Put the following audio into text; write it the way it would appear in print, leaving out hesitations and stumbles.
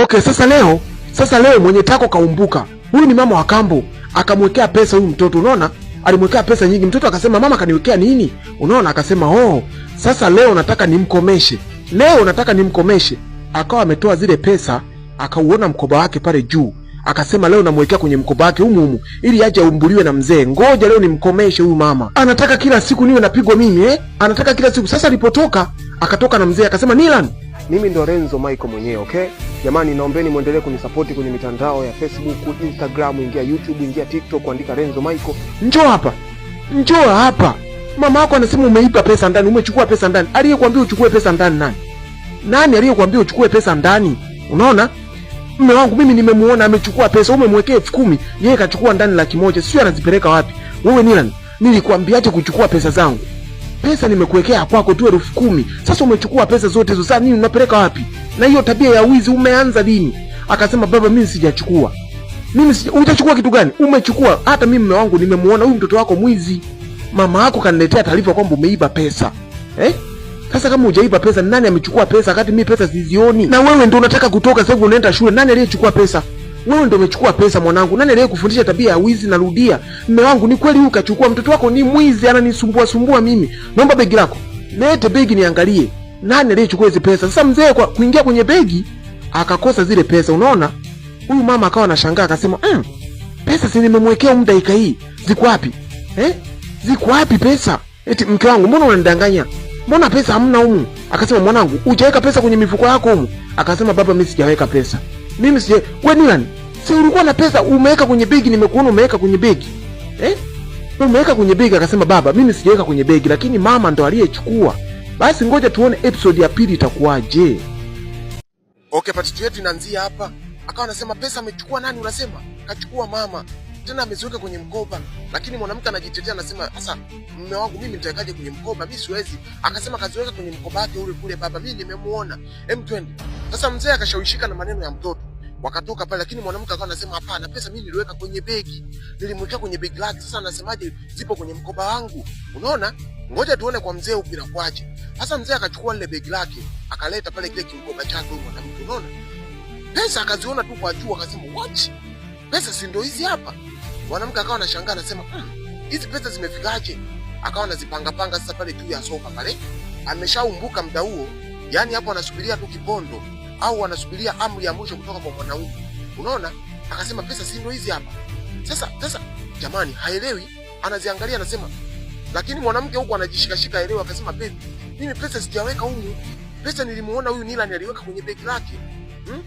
Okay, sasa leo mwenye tako kaumbuka. Huyu ni mama wa kambo, akamwekea pesa huyu mtoto, unaona? Alimwekea pesa nyingi. Mtoto akasema, "Mama kaniwekea nini?" Unaona, akasema, "Oh, sasa leo nataka nimkomeshe. Leo nataka nimkomeshe." Akawa ametoa zile pesa, akauona mkoba wake pale juu. Akasema leo namwekea kwenye mkoba wake humu humu ili aje aumbuliwe na mzee. Ngoja leo nimkomeshe huyu mama. Anataka kila siku niwe napigwa mimi, eh? Anataka kila siku. Sasa alipotoka, akatoka na mzee akasema, "Nilan, mimi ndo Renzo Michael mwenyewe, okay? Jamani, naombeni muendelee kunisapoti kwenye mitandao ya Facebook, Instagram, ingia YouTube, ingia TikTok, andika Renzo Michael. Njoo hapa, njoo hapa. Mama yako anasema umeiba pesa ndani, umechukua pesa ndani. Aliyekuambia uchukue pesa ndani nani? Nani aliyekuambia uchukue pesa ndani? Unaona? Mume wangu mimi nimemuona amechukua pesa, umemwekea 10,000, yeye kachukua ndani 100,000, sio anazipeleka wapi? Wewe Nilan, nilikwambiaje kuchukua pesa zangu? Pesa nimekuwekea kwako tu 10,000. Sasa umechukua pesa zote hizo, sasa nini unapeleka wapi? Na hiyo tabia ya wizi umeanza lini?" Akasema, "Baba, mimi sijachukua. Mimi sija, hujachukua kitu gani? Umechukua. Hata mimi mume wangu nimemuona huyu mtoto wako mwizi. Mama yako kaniletea taarifa kwamba umeiba pesa. Eh? Sasa kama hujaiba pesa, nani amechukua pesa wakati mimi pesa sizioni? Na wewe ndio unataka kutoka sasa hivi unaenda shule, nani aliyechukua pesa? Wewe ndio umechukua pesa, mwanangu. Nani aliyekufundisha tabia ya wizi?" Narudia, mume wangu, ni kweli huyu kachukua, mtoto wako ni mwizi, ananisumbua sumbua mimi. Naomba begi lako. Lete begi niangalie. Nani aliyechukua hizi pesa? Sasa mzee kwa kuingia kwenye begi akakosa zile pesa, unaona? Huyu mama akawa anashangaa akasema, pesa si nimemwekea muda dakika hii. Ziko wapi? Eh? Ziko wapi pesa? Eti mke wangu, mbona unanidanganya? Mbona pesa hamna humu?" Akasema, "Mwanangu, hujaweka pesa kwenye mifuko yako humu?" Akasema, "Baba, mimi sijaweka pesa. Mimi sija. Wewe Nilan, si ulikuwa na pesa umeweka kwenye begi, nimekuona umeweka kwenye begi. Eh? Umeweka kwenye begi." Akasema, "Baba, mimi sijaweka kwenye begi, lakini mama ndo aliyechukua." Basi ngoja tuone episode ya pili itakuwaje. Okay, part yetu inaanzia hapa. Akawa anasema, "Pesa amechukua nani unasema?" "Kachukua mama. Tena ameziweka kwenye mkoba." Lakini mwanamke anajitetea, anasema, "Sasa mume wangu, mimi nitawekaje kwenye mkoba? Mimi siwezi." Akasema, "Kaziweka kwenye mkoba wake ule kule, baba. Mimi nimemuona. Hem, twende." Sasa mzee akashawishika na maneno ya mtoto. Wakatoka pale, lakini mwanamke akawa anasema, "Hapana, pesa mimi niliweka kwenye begi. Nilimwekea kwenye begi lake. Sasa anasemaje zipo kwenye mkoba wangu?" Unaona? Ngoja tuone kwa mzee huku inakuaje. Sasa mzee akachukua lile begi lake, akaleta pale kile kimkoba chake huyu mwanamke, unaona? Pesa akaziona tu kwa juu, akasema, "What? Pesa si ndio hizi hapa?" Mwanamke akawa anashangaa, anasema, hizi pesa zimefikaje?" Akawa anazipanga panga sasa pale juu ya sofa pale. Ameshaumbuka muda huo, yani hapo anasubiria tu kipondo au anasubiria amri ya mwisho kutoka kwa mwanaume. Unaona? Akasema, "Pesa si ndio hizi hapa?" Sasa jamani, haelewi, anaziangalia anasema, lakini mwanamke huku anajishikashika haelewi, akasema, "Baby, mimi pesa sijaweka humu. Pesa nilimuona huyu Nilan aliweka kwenye begi lake. Hmm?